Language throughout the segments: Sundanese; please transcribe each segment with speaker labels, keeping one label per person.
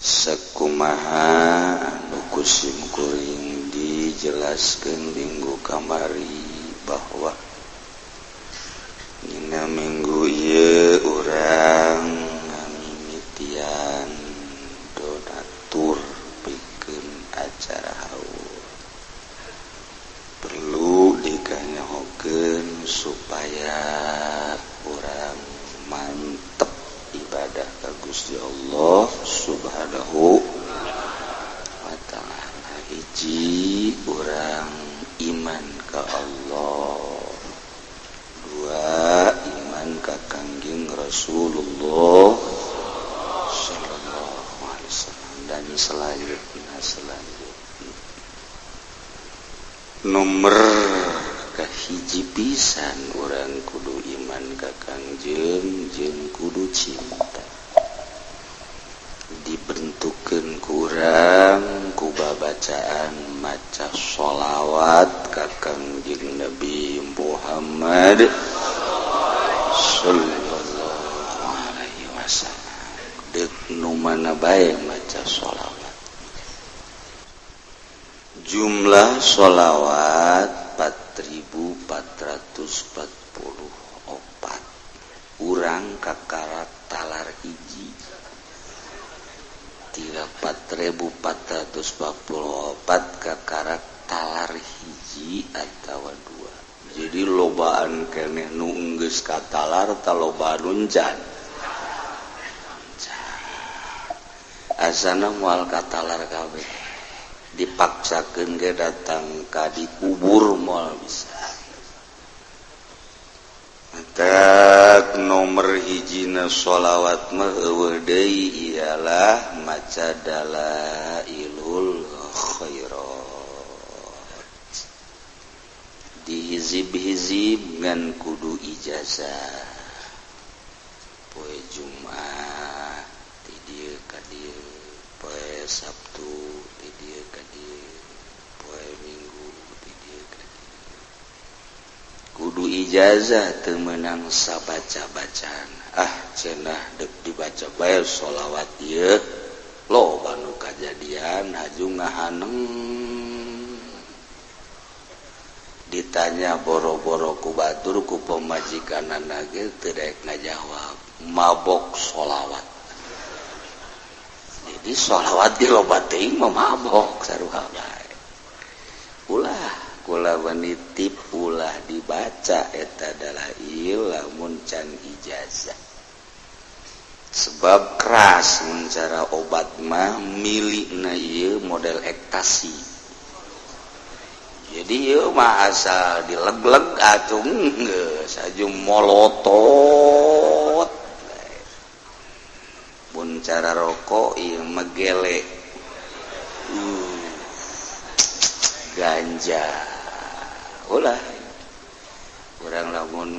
Speaker 1: Sakumaha anu ku simkuring dijelaskeun minggu kamari bahwa dina minggu ieu urang ngamimitian donatur pikeun acara haul. Perlu dikanyahokeun supaya urang mantep ibadah ka Gusti Allah Subhanahu wa ta'ala. Hiji, urang iman ka Allah. Dua, iman ka Kangjeng Rasulullah sallallahu alaihi wasallam dan selanjutnya. Nomor kahiji pisan urang kudu iman ka Kangjeng jeung kudu cinta. Dibentukkeun kurang ku babacaan maca sholawat ka Kangjeng Nabi Muhammad sallallahu alaihi wasallam. Deuk nu mana bae maca sholawat. Jumlah sholawat 4444. Urang kakarak talar hiji 4444 kakarak talar hiji atawa dua. Jadi lobaan keneh nu enggeus katalar talobaan uncan. Asana moal katalar kabeh. Dipaksakeun ge datang ka dikubur moal bisa. Matak nomor hijina sholawat mah eueuh deui ialah maca dalailul khairat. Dihizib-hizib ngan kudu ijazah. Poe Jumat ti dieu ka dieu, poe Sabtu ti dieu ka dieu, poe Minggu ti dieu ka dieu. Kudu ijazah teu meunang sabaca-bacaan. Ah cenah deuk dibaca bae sholawat ieu loba nu kajadian haju ngahaneng. Ditanya boro-boro ku batur ku pamajikanana ge teu daek ngajawab, mabok sholawat. Jadi sholawat ge loba teuing mah mabok sarua bae. Ulah kula menitip ulah dibaca eta dalail lamun can ijazah. Sebab keras mun cara obat mah milikna ieu model ektasi. Jadi ieu mah asal dileg-leg atuh geus aju molotot. Mun cara rokok ieu mah gele. Ganja. Ulah urang lamun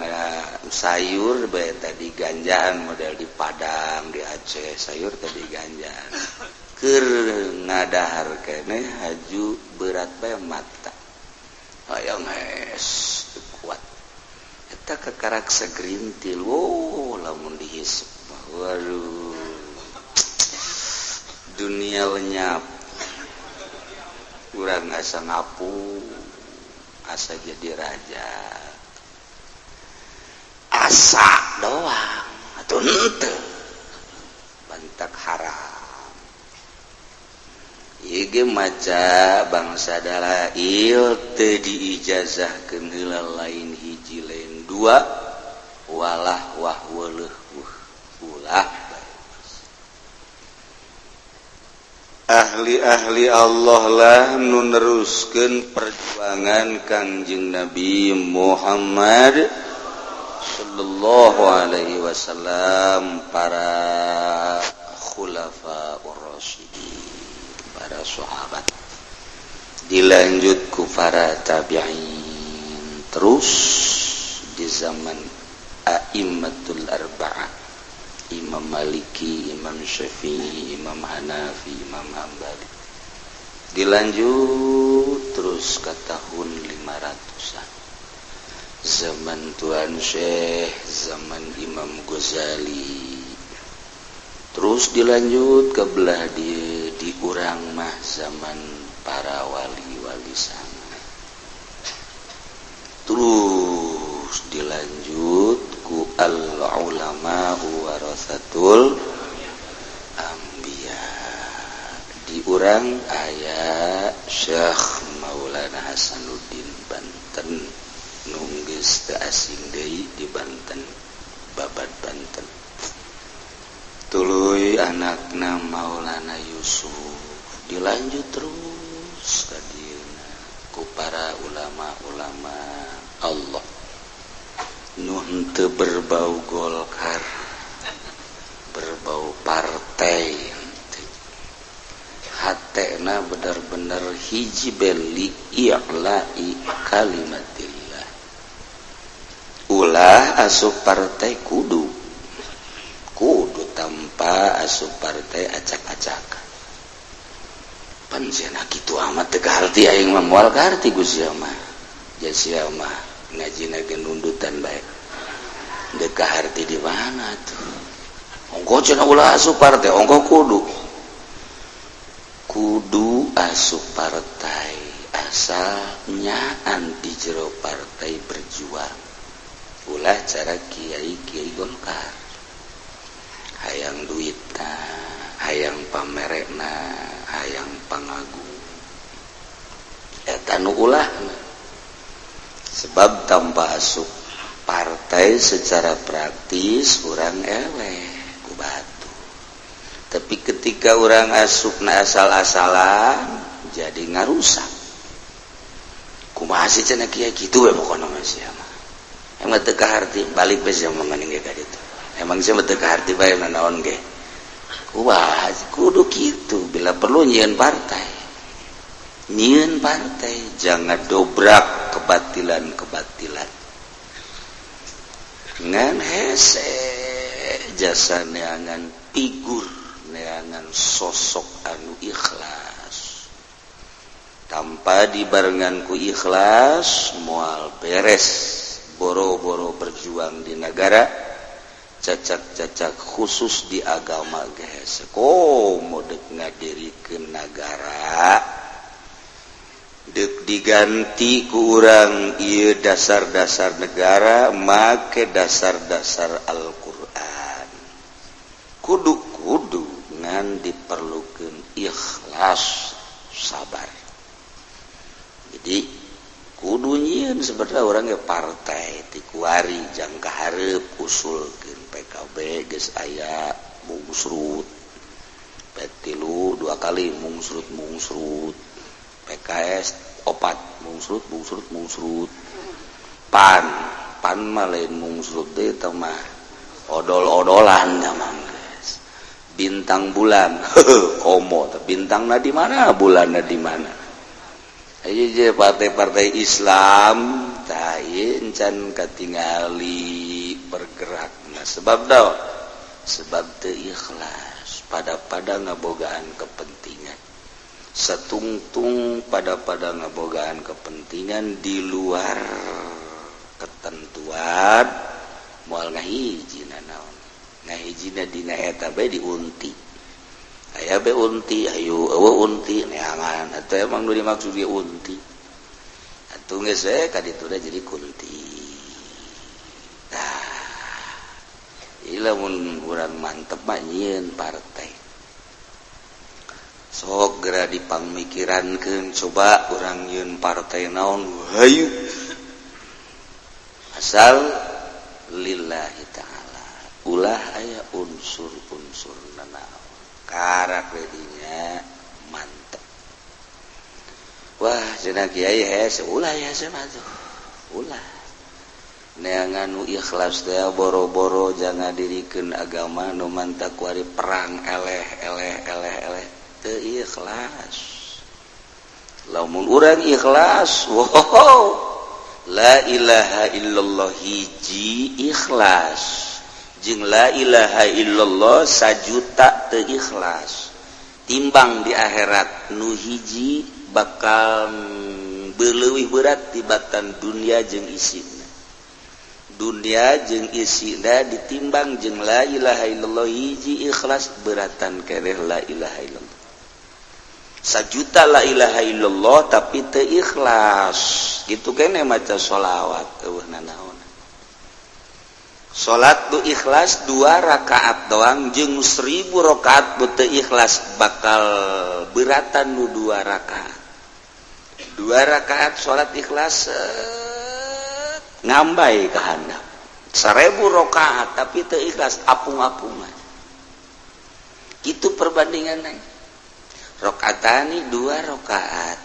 Speaker 1: sayur bae tadi ganjaan model di Padang, di Aceh sayur tadi ganjaan. Keur ngadahar keneh haju berat bae mata. Hayang hes kuat. Eta kakarak segerintil wo lamun dihisep. Waduh. Dunia lenyap. Urang asa ngapu, asa jadi raja. Asa doang atuh henteu. Bantak haram. Ieu ge maca bangsa dalail teu diijazahkeun heula lain hiji lain dua walah wah weuleuh ulah. Ahli-ahli Allah lah nu neruskeun perjuangan Kangjeng Nabi Muhammad sallallahu alaihi wasallam, para khulafaur rasyidin, para sahabat, dilanjut ku para tabi'in, terus di zaman a'immatul arba'ah, Imam Maliki, Imam Syafi'i, Imam Hanafi, Imam Hambali. Dilanjut terus ke tahun 500-an. Zaman Tuan Syekh, zaman Imam Ghazali. Terus dilanjut ke belah dia urang mah zaman para wali-wali sana. Terus dilanjut ku al ulama warasatul anbiya. Di urang aya Syekh Maulana Hasanuddin Banten nu geus teu asing deui di Banten, Babad Banten. Tuluy anakna Maulana Yusuf, dilanjut terus ka dieuna ku para ulama-ulama Allah nu henteu berbau Golkar, berbau partai. Hatena benar-benar hiji beli i'la'i kalimatillah. Ulah asup partai kudu, kudu tanpa asup partai acak-acakan. Pan cenah kitu amat teu kaharti aing mah, moal kaharti ku sia mah. Ja sia mah ngajina ge nundutan bae. Teu kaharti di mana tuh? Ongko cenah ulah asup partai, ongko kudu. Kudu asup partai asal nyaan di jero partai berjuang. Ulah cara kiai-kiai Golkar. Hayang duitna, hayang pamerekna, hayang pangagung. Eta nu ulahna. Sebab tanpa asup partai secara praktis urang eleh ku batu. Tapi ketika orang asupna asal-asalan jadi ngarusak. Kumaha sih cenah kiai kitu we pokona mah sia mah. Emang teu kaharti balik we sia mah mending ge ka ditu. Emang sia mah teu kaharti bae nanaon ge. Kumaha kudu kitu bila perlu nyieun partai. Nyieun partai jangan dobrak kebatilan-kebatilan. Ngan hese jasa neangan figur, neangan sosok anu ikhlas. Tanpa dibarengan ku ikhlas moal beres boro-boro berjuang di negara, cacak-cacak khusus di agama geus. Komo deuk ngadirikeun nagara deuk diganti ku urang ieu dasar-dasar negara make dasar-dasar Al-Qur'an. Kudu-kudu ngan diperlukeun ikhlas, sabar. Jadi kudu nyieun sebenarnya urang ge partai ti kuari jangka hareup usulkeun PKB geus aya mungsrut. P3 dua kali mungsrut-mungsrut. PKS opat mungsrut mungsrut mungsrut. PAN, PAN mah lain mungsrut deui teh mah odol-odolan teh mah geus. Bintang bulan, komo teh bintangna di mana, bulanna di mana. Ayo je partai-partai Islam tah ieu encan katingali bergerakna sebab daun, sebab teu ikhlas pada-pada ngabogaan kepentingan. Satungtung pada-pada ngabogaan kepentingan di luar ketentuan moal ngahijina naon. Ngahijina dina eta bae diunti. Aya bae unti, ayo eueuh unti neangan atuh emang nu dimaksud ge unti. Atuh geus we ka ditu jadi kunti. Tah. Ieu lamun urang mantep mah nyieun partai. Sok geura dipangmikirankeun coba urang nyieun partai naon hayu. Asal lillahi ta'ala. Ulah aya unsur-unsur nanaon. Karak redinya mantep. Wah cenah kiai hese ulah ya hese mah tuh. Ulah. Neangan nu ikhlas teh boro-boro jangan dirikeun agama nu mantak kuari perang eleh eleh eleh eleh teu ikhlas. Lamun urang ikhlas, wow. La ilaha illallah hiji ikhlas. Jeung la ilaha illallah sajuta teu ikhlas. Timbang di akhirat nu hiji bakal leuwih berat tibatan dunia jeung isina. Dunia jeung isina ditimbang jeung la ilaha illallah hiji ikhlas beratan keneh la ilaha illallah. Sajuta la ilaha illallah tapi teu ikhlas gitu kene maca sholawat eueuh nanaon. Salat du ikhlas 2 rakaat doang jeung 1000 rakaat bu teu ikhlas bakal beratan nu 2 rakaat. 2 rakaat salat ikhlas ngambai ka handap. 1000 rakaat tapi teu ikhlas apung-apungan. Itu perbandinganna. Rakaatani 2 rakaat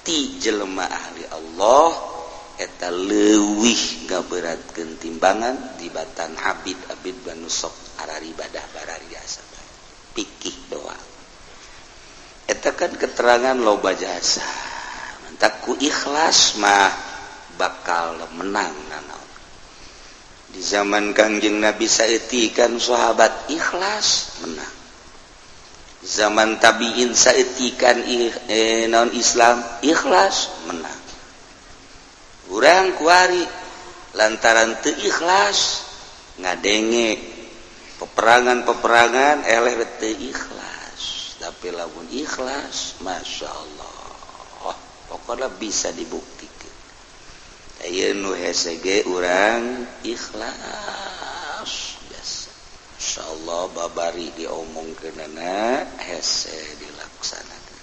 Speaker 1: ti jelema ahli Allah eta leuwih ngaberatkeun timbangan dibatan abid-abid banu sok araribadah barariasa pikih doang. Eta kan keterangan loba jasa. Mantak ku ikhlas mah bakal menang nanaon. Di zaman Kangjeng Nabi saeutikan sahabat ikhlas menang. Zaman tabiin saeutikan naon Islam ikhlas menang. Urang kuari lantaran teu ikhlas ngadenge peperangan-peperangan eleh teu ikhlas, tapi lamun ikhlas Masya Allah pokoknya bisa dibuktikan. Ayeuna nu hese ge urang ikhlas biasa. Insyaallah babari diomongkeunana hese dilaksanakeun.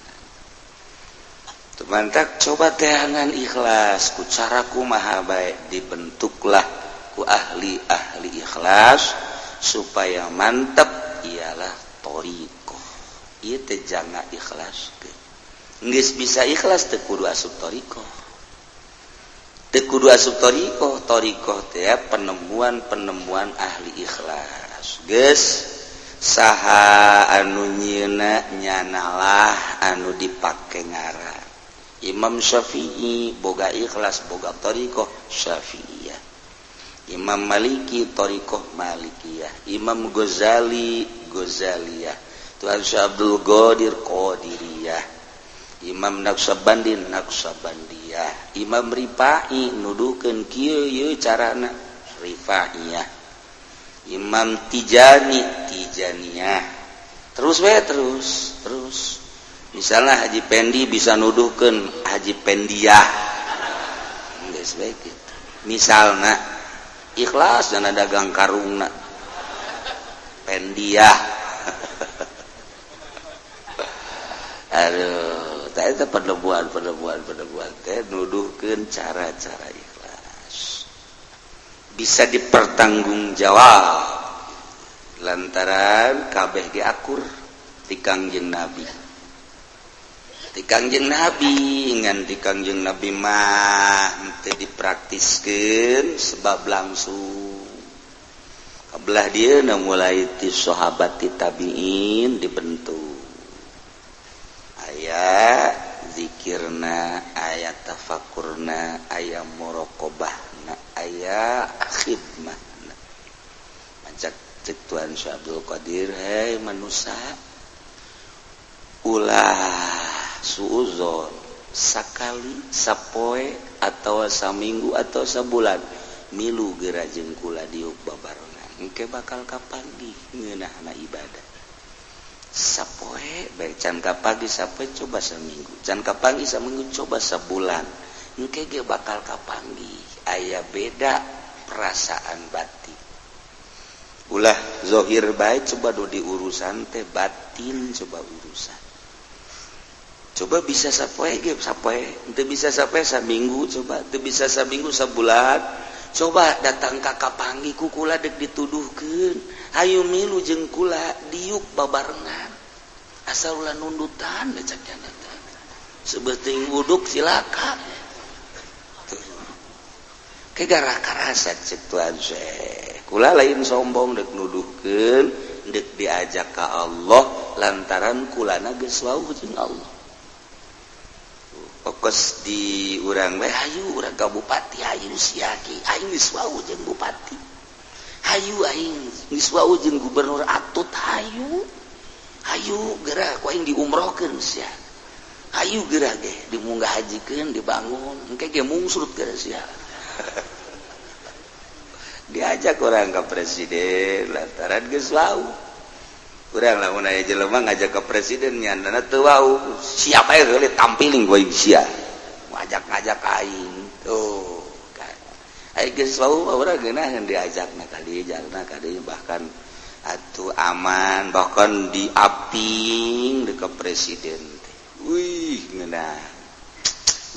Speaker 1: Mantak coba teangan ikhlas ku caraku maha baik dibentuklah ku ahli-ahli ikhlas supaya mantep ialah thoriqoh. Ieu teh janga ikhlas ke. Geus bisa ikhlas teu kudu asup thoriqoh. Teu kudu asup thoriqoh, thoriqoh teh penemuan-penemuan ahli ikhlas. Geus saha anu nyieuna nyanalah anu dipake ngaran. Imam Syafi'i boga ikhlas boga thoriqoh Syafi'iyah, Imam Maliki thoriqoh Malikiyah, Imam Ghazali Ghazaliyah, Tuhan Syekh Abdul Qadir Qadiriyah, Imam Naqsyabandi Naqsyabandiyah, Imam Rifai nuduhkeun kieu ieu carana Rifaiyah, Imam Tijani Tijaniyah, terus we terus terus. Misalnya Haji Pendi bisa nuduhkeun Haji Pendiah, geus bae kitu. Misalna ikhlas dana dagang karungna Pendiah. Aduh, teh eta penemuan teh nuduhkeun cara-cara ikhlas. Bisa dipertanggungjawab lantaran kabeh ge akur ti Kangjeng Nabi. Ti Kangjeng Nabi ngan ti Kangjeng Nabi mah teu dipraktiskeun sebab langsung. Kabelah dieuna mulai ti sahabat ti tabiin dibentuk. Aya zikirna, aya tafakurna, aya muraqabahna, aya khidmahna. Macak cek Tuhan Syekh Abdul Qadir, hei manusia, ulah suuzon sakali sapoe atau saminggu atau sabulan milu geura jeung kula diuk babarengan engke bakal kapanggih ngeunahna ibadah. Sapoe bae can kapanggih sapoe coba saminggu, can kapanggih saminggu coba sabulan, engke ge bakal kapanggih aya beda perasaan batin. Ulah zohir bae coba do diurusan teh batin coba urusan. Coba bisa sapoe ge sapoe, teu bisa sapoe saminggu coba, teu bisa saminggu sabulan. Coba datang ka kapanggih ku kula deuk dituduhkeun, hayu milu jeung kula diuk babarengan. Asal ulah nundutan cek nya teh. Sebeuting uduk silaka. Ke gara karasa cek Tuhan Syekh. Kula lain sombong deuk nuduhkeun, deuk diajak ka Allah lantaran kulana geus wauh jeung Allah. Fokus di urang we hayu urang ka bupati hayu siaki aing geus wau jeung bupati hayu aing geus wau jeung gubernur atut hayu hayu geura ku aing diumrohkeun sia hayu geura ge dimunggah hajikeun dibangun engke ge mungsrut geura sia. Diajak orang ke presiden lantaran geus wau. Urang lamun aya jelema ngajak ke presiden nyandana teu wau, siap aya heula tampiling gua sia. Ngajak-ngajak aing. Tuh. Ai geus wau urang geunaheun diajakna ka dieu, jalna ka dieu bahkan atuh aman bahkan diaping deuk presiden teh. Wih, ngeunah.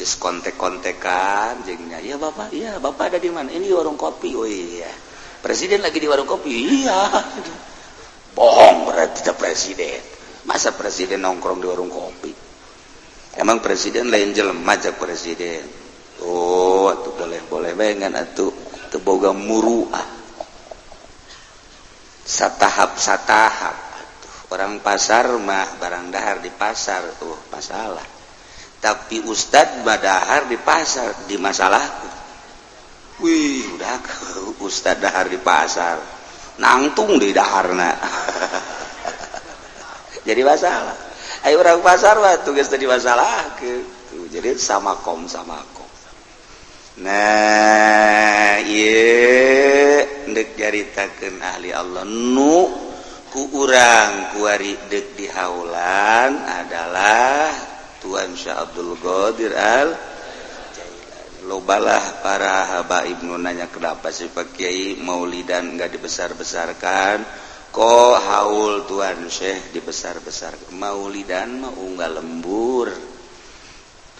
Speaker 1: Geus kontek-kontekan jeung nya, "Ya Bapak, iya Bapak ada di mana?" "Ini warung kopi." "Oh iya. Presiden lagi di warung kopi." "Iya." Bohong berarti tidak presiden. Masa presiden nongkrong di warung kopi? Emang presiden lain jelema cak presiden. Oh, atuh boleh-boleh bae ngan atuh teu boga muruah. Satahap-satahap atuh. Orang pasar mah barang dahar di pasar tuh masalah. Tapi ustad mah dahar di pasar di masalah. Wih, udah ustad dahar di pasar. Nangtung di daharna. Jadi masalah. Ayo orang pasar mah tugas tadi masalah gitu. Jadi sama kom sama kom. Nah, ieu deuk nyaritakeun ahli Allah nu ku urang kuari deuk dihaulan adalah Tuan Syekh Abdul Qadir Al Jailani. Lobalah para habaib nu nanya kenapa sih Pak Kiai maulidan enggak dibesar-besarkan, kok haul Tuan Syekh dibesar-besar. Maulidan mah unggal lembur.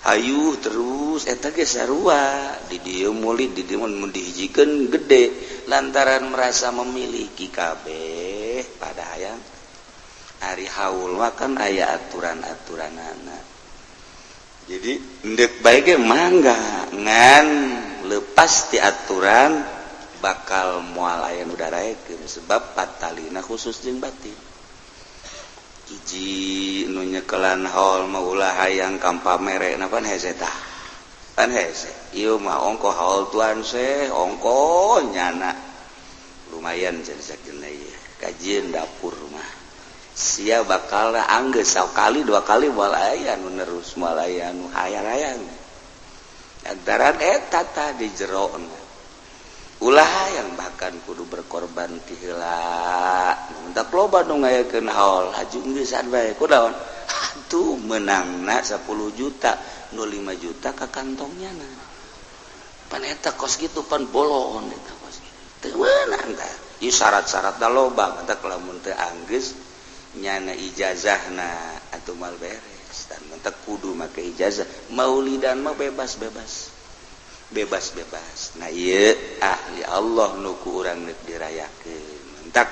Speaker 1: Hayu terus eta ge sarua di dieu maulid di dieu mun dihijikeun gede lantaran merasa memiliki kabeh pada hayang. Ari haul mah kan aya aturan-aturanana. Jadi ndek bae ge mangga ngan lepas ti aturan bakal moal aya nu daraekeun sebab patalina khusus jeung batin. Hiji nu nyekelan haul mah ulah hayang kampamere na pan hese tah. Pan hese. Ieu mah ongko haul Tuan Syekh, ongko nyana. Lumayan jadi sakeuna ieu. Kajieun dapur mah. Sia bakal anggeus sakali dua kali moal aya nu nerus moal aya nu hayang-hayang. Lantaran eta tah di jerona. Ulah hayang bahkan kudu berkorban ti heula. Mentak loba nu ngayakeun haul haju geus bae kunaon? Atuh meunangna 10 juta, nu 5 juta ka kantongnya na. Pan eta kos kitu pan bolon eta kos kitu. Teu meunang tah. Ieu syarat-syaratna loba, mentak lamun teu anggeus nyana ijazahna atuh moal beres. Dan mentak kudu make ijazah. Maulidan mah bebas-bebas. Bebas-bebas. Nah ieu ahli Allah nu ku urang deuk dirayakeun. Mentak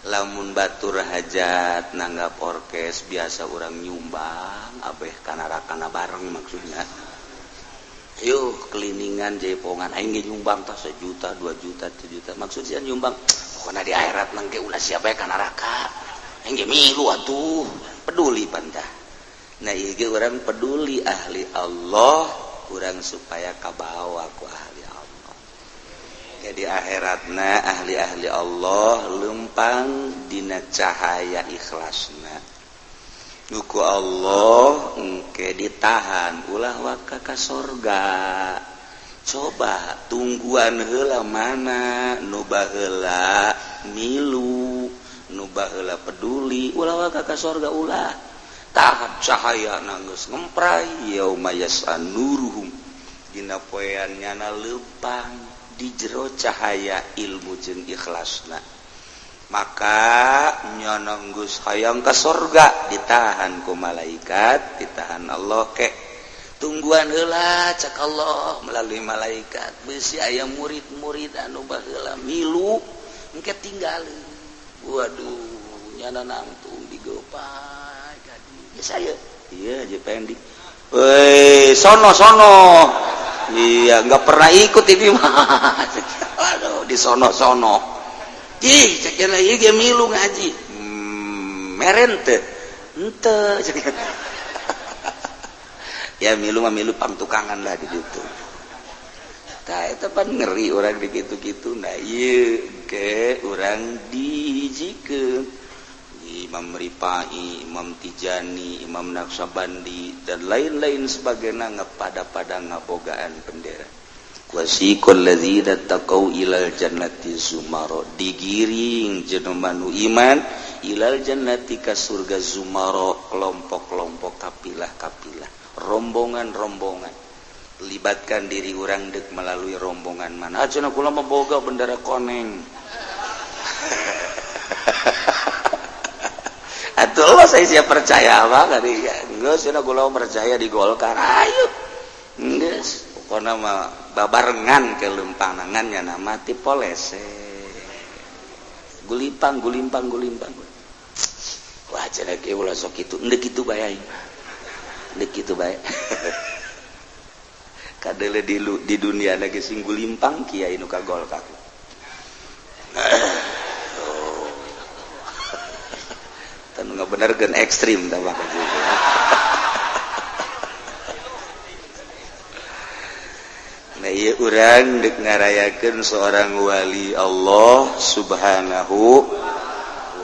Speaker 1: lamun batur hajat nanggap orkes biasa urang nyumbang abeh kana-rakana bareng maksudnya. Yuk keliningan jaipongan aing ge nyumbang tah 1 juta, 2 juta, 7 juta. Maksud sia nyumbang pokona di akhirat nang ge ulah siapa ka neraka. Aing ge milu atuh, peduli pantah. Nah ieu ge urang peduli ahli Allah kurang supaya kabawa ku ahli Allah. Jadi akhiratna ahli-ahli Allah lempang dina cahaya ikhlasna. Nuku Allah engke ditahan ulah waka ka sorga. Coba tungguan heula mana nu baheula milu, nu baheula peduli, ulah waka ka sorga ulah. Tahap cahaya nangis ngemprai yauma yas'anuruhum dina poean nyana leumpang di jero cahaya ilmu jeung ikhlasna. Maka nyana geus hayang ka sorga ditahan ku malaikat, ditahan Allah ke tungguan heula cak Allah melalui malaikat. Beusi aya murid-murid anu baheula milu engke tinggalin. Waduh, nyana nangtung digopai. Ya saya, iya aja pendik. Woi, sono sono. Iya, nggak pernah ikut ini mah. Aduh, di sono sono. Ih, cek lagi ge milu ngaji. Meren teu. Henteu. Ya milu mah milu pangtukangan lah di ditu. Tah eta pan ngeri urang di kitu-kitu. Nah, ieu ke urang dihijikeun. Imam Rifai, Imam Tijani, Imam Naqsyabandi dan lain-lain sebagainya ngapada-pada ngabogaan bendera. Wasiqal ladzina taqau ilal jannati zumara, digiring jelema nu iman ilal jannati ka surga zumara, kelompok-kelompok, kapilah-kapilah, rombongan-rombongan. Libatkan diri urang dek melalui rombongan mana. Cenah kula mah boga bendera koneng. Atuh Allah saya siap percaya apa kali ya. Geus cenah kula percaya di Golkar. Ayo. Geus pokona mah babarengan ke lumpangannya nama ti polese. Gulipang gulimpang gulimpang. Wah cenah ge ulah sok kitu, endek kitu bae aing. Endek kitu bae. Kadele di dunia lagi sing gulimpang kiai nu ka Golkar. Oh. Tanu ngabenerkeun ekstrim tah mah. Nah ieu urang deuk ngarayakeun seorang wali Allah Subhanahu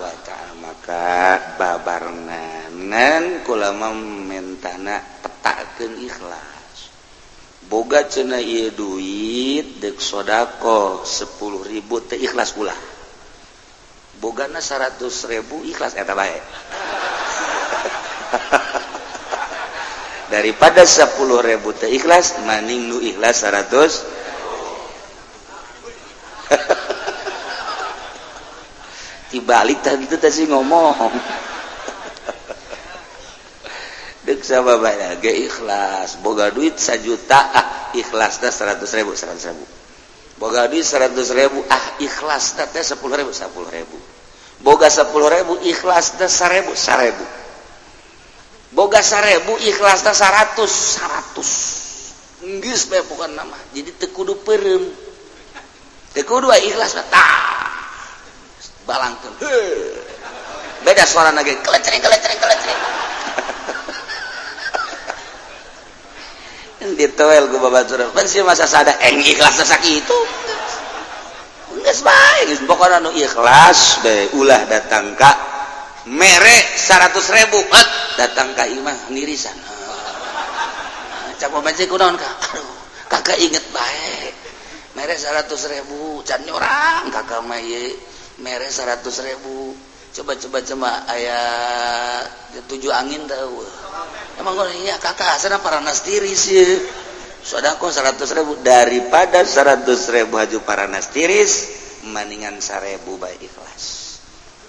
Speaker 1: wa ta'ala, maka babarengan kula mah mentana petakeun ikhlas. Boga cenah ieu duit deuk sedekah 10.000 teh ikhlas ulah. Bogana 100.000 ikhlas eta bae. Daripada 10.000 teh ikhlas maning nu ikhlas 100. Dibalik tadi itu tadi ngomong. Dek sama banyak ge ikhlas boga duit 1 juta ah ikhlasna 100.000 100.000. Boga duit 100.000 ah ikhlasna teh 10.000 10.000. Boga 10.000 ikhlasna 1.000 1.000. Boga 1.000 ikhlasna 100 100. Geus bae pokona mah. Jadi teu kudu peureum. Teu kudu ikhlas mah tah. Balangkeun. Heuh. Beda suarana ge kelecring kelecring kelecring. Ditoel ku babaturan. Pan sih masa sada eng ikhlas sakitu. Geus bae geus pokona nu ikhlas bae ulah datang ka mere 100.000 datang ka imah nirisan. Cak pamaji kunaon ka? Aduh, kakak inget bae. Mere 100.000 can nyorang kakak mah ieu mere 100.000. Coba-coba cuma aya 7 angin tahu. Emang gua iya kakak asana paranas tiris ye. Sedekah 100.000 daripada 100.000 haju paranas tiris maningan 1.000 bae ikhlas.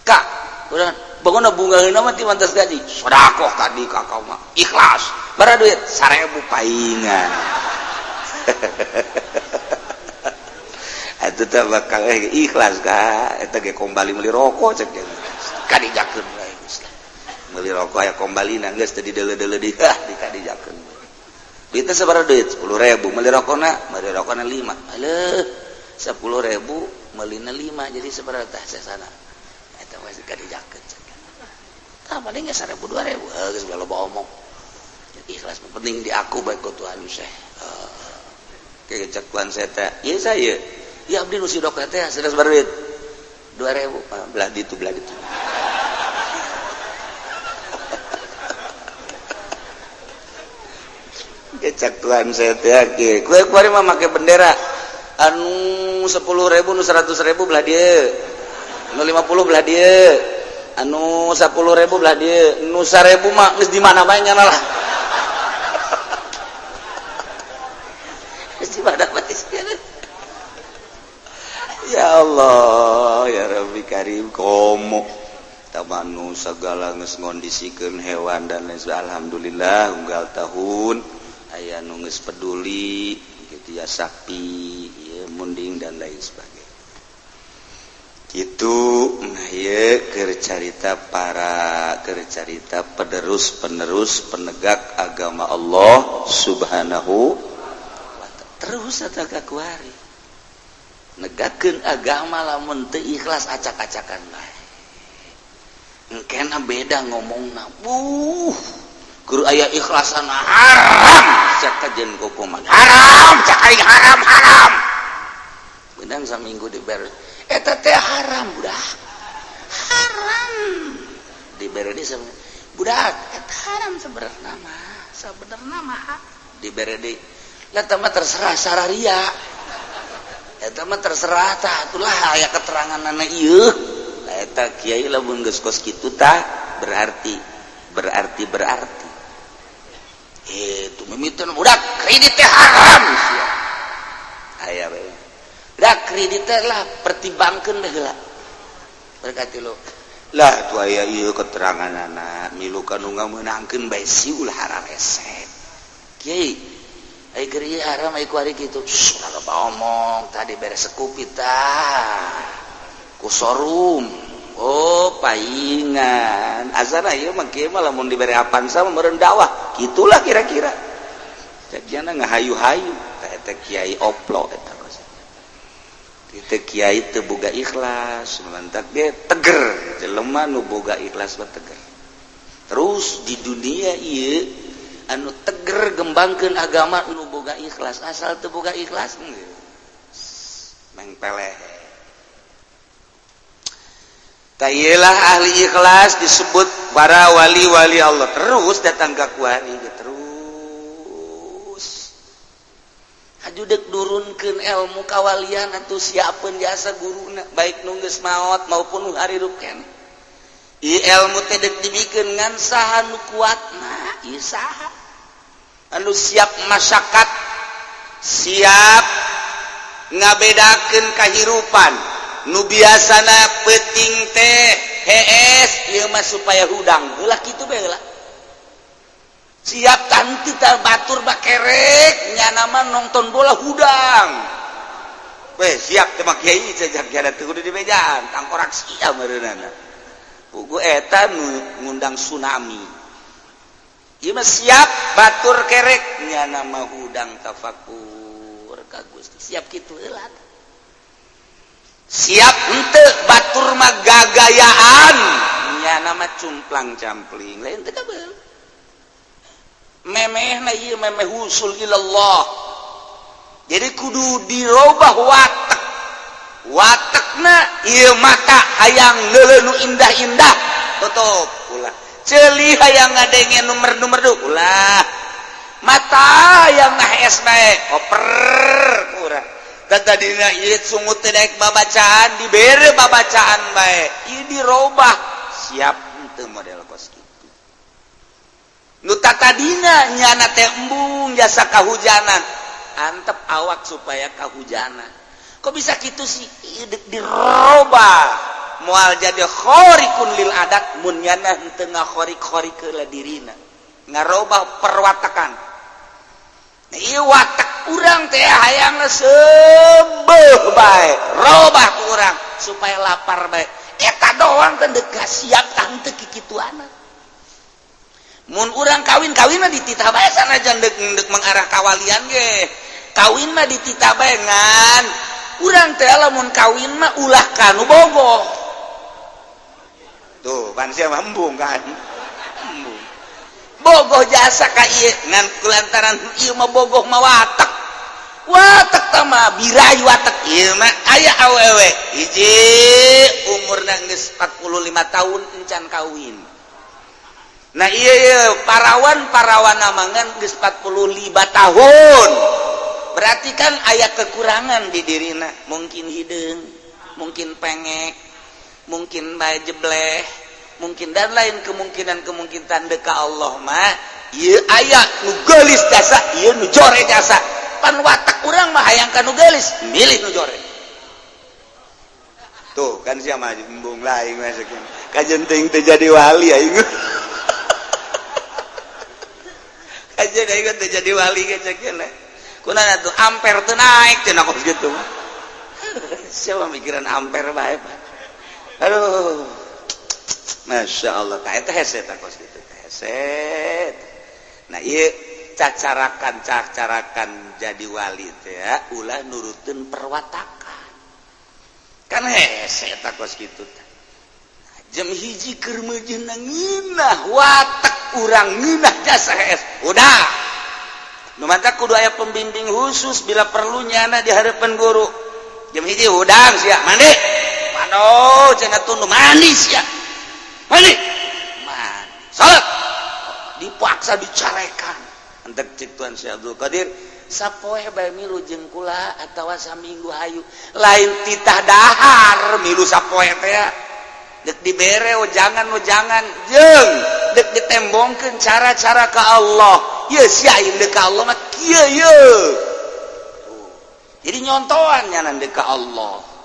Speaker 1: Kak, urang bangunna bungaheuna mah ti mantas gaji. Sedekah ka di kakak mah ikhlas. Bara duit 1.000 paingan. Atuh teh bakal ikhlas ka eta ge kombali meuli rokok cek ge. Kadijakeun bae geus lah. Meuli rokok aya kombalina geus teu dideuleu-deuleu di ah dikadijakeun. Duitna sabaraha duit? 10.000 meuli rokona 5. Aleuh 10.000 meulina 5 jadi sabaraha tah sasana. Eta mah kadijakeun cek. Tah paling ge 1.000 2.000 geus loba omong. Ikhlas penting di aku bae ku Tuhan seh. Kayak cek Tuhan saya teh. Ieu saya. Ya abdi nu sidok teh sanes duit 2.000 belah ditu belah ditu. Cek Tuhan saya teh kieu. Kue kuari mah make bendera anu 10.000 nu 100.000 belah dieu. Anu 50 belah dieu. Anu 10.000 belah dieu. Nu 1.000 mah geus di mana bae nyana lah. Geus di mana bae. Ya Allah, ya Rabbi Karim, komo tamanu segala geus ngondisikeun hewan dan lain sebagainya. Alhamdulillah unggal tahun aya nu geus peduli gitu ya sapi, ya munding dan lain sebagainya. Kitu nah ieu keur carita para keur carita penerus-penerus penegak agama Allah Subhanahu wa ta'ala. Terus eta ka kuari. Negakeun agama lamun teu ikhlas acak-acakan bae. Engkena beda ngomongna. Buh, keur aya ikhlasan haram cak kajen kokoman. Haram cak aing haram haram. Beunang saminggu dibere. Eta teh haram budak. Haram. Dibere di budak eta haram sebenarna mah. Sabenerna mah dibere di. Lah mah terserah sararia. Eta mah terserah tah atulah aya keteranganana ieu. Lah eta kiai lamun geus kos kitu tah berarti berarti berarti. Itu mimiteun budak kredit teh haram sia. Aya bae. Budak kredit teh lah pertimbangkeun bae heula. Berkati lo. Lah tuh aya ieu keteranganana milu ka nu ngameunangkeun bae si ulah hararese. Kiai ai keur ieu haram ai ku ari kitu. Ulah loba omong tadi beres sekupi tah. Ku sorum. Oh, paingan. Azana ieu mah kieu mah lamun dibere Avanza mah meureun dakwah. Kitulah kira-kira. Jadiana ngahayu-hayu tah eta kiai oplo eta kos. Teu kiai teu boga ikhlas, mantak ge teger. Jelema nu boga ikhlas mah teger. Terus di dunia ieu anu teger gembangkeun agama nu boga ikhlas, asal teu boga ikhlas mengpeleh. Tailah ahli ikhlas disebut para wali-wali Allah. Terus datang ke kuari terus. Haju dek nurunkeun ilmu kawalian atuh siapeun jasa guruna baik nu geus maot maupun nu harirup keneh. Ieu ilmu teh dek dibikeun ngan saha nu kuatna, ieu saha? Anu siap masyarakat, siap ngabedakeun kahirupan. Nu biasana peuting teh hees ieu mah supaya hudang heula kitu bae heula. Siap tanti tah batur bakerek nyana mah nonton bola hudang. Weh siap teh mah kiai jajak kiai teu kudu dibejaan tangkorak sia meureunana. Pugu eta nu ngundang tsunami. Ieu mah siap batur kerek nyana mah hudang tafakur ka Gusti. Siap kitu heula. Siap henteu batur mah gagayaan nyana mah cumplang campling lain teu kabel. Memehna ieu memeh husul ilallah. Jadi kudu dirobah watak. Watakna ieu mata hayang neuleuh nu indah-indah tutup ulah. Ceuli hayang ngadenge nu merdu-merdu ulah. Mata hayang ngahees bae oper ku urang. Tadina ieu sungut teh daek babacaan dibere babacaan bae ieu dirobah siap henteu model kos kitu. Nu tatadina nyana teh embung jasa kahujanan antep awak supaya kahujanan. Kok bisa kitu sih? Ieu dek dirobah moal jadi khariqun lil adat mun nyana henteu ngakhorik-khorik heula dirina ngarobah perwatakan. Ieu watak urang teh hayang seubeuh bae robah ku urang supaya lapar bae eta doang teh deuk siap tah henteu kikituana. Mun urang kawin kawinna dititah bae sanajan deuk deuk mengarah kawalian ge kawin mah dititah bae ngan urang teh lamun kawin mah ulah kanu bogoh tuh pan sia mah embung kan embung bogoh jasa ka ieu ngan kulantaran ieu mah bogoh mah watak watak tah mah birai watak ieu mah aya awewe hiji umurna geus 45 tahun encan kawin. Nah iya, iya parawan parawan ngan geus 45 tahun berarti kan aya kekurangan di dirina, mungkin hideung, mungkin pengek, mungkin bae jebleh, mungkin dan lain kemungkinan-kemungkinan. Deka Allah mah ieu aya nu geulis jasa ieu nu jore jasa, pan watak urang mah hayang ka nu geulis milih nu jore tuh kan sia mah embung lah aing mah kajen teuing teu jadi wali aing kajen aing teu jadi wali kajen kunaon atuh ampere teu naik cenah kos kitu mah siapa mikiran ampere bae Pak. Aduh Masya Allah tah eta hese tah kos kitu teh hese. Nah ieu cacarakan cacarakan jadi wali teh ya, ulah nurutin perwatakan kan hese tah kos kitu teh. Jam 1 keur meujeuhna ngeunah watak urang ngeunah jasa hees udah nu mantak kudu aya pembimbing khusus bila perlu nyana di hadapan guru. Jam 1 hudang sia mandi mano cenah tunduh mandi sia mandi mandi salat dipaksa dicarekan. Entek cek Tuan Syekh Abdul Qadir Sapoe bae milu jeung kula atawa saminggu hayu, lain titah dahar milu sapoe teh dek dibere jangan jangan jeung dek ditembongkeun cara-cara ka Allah. Ye sia dek ka Allah mah kieu ye. Jadi nyontoan nyanan dek ka Allah.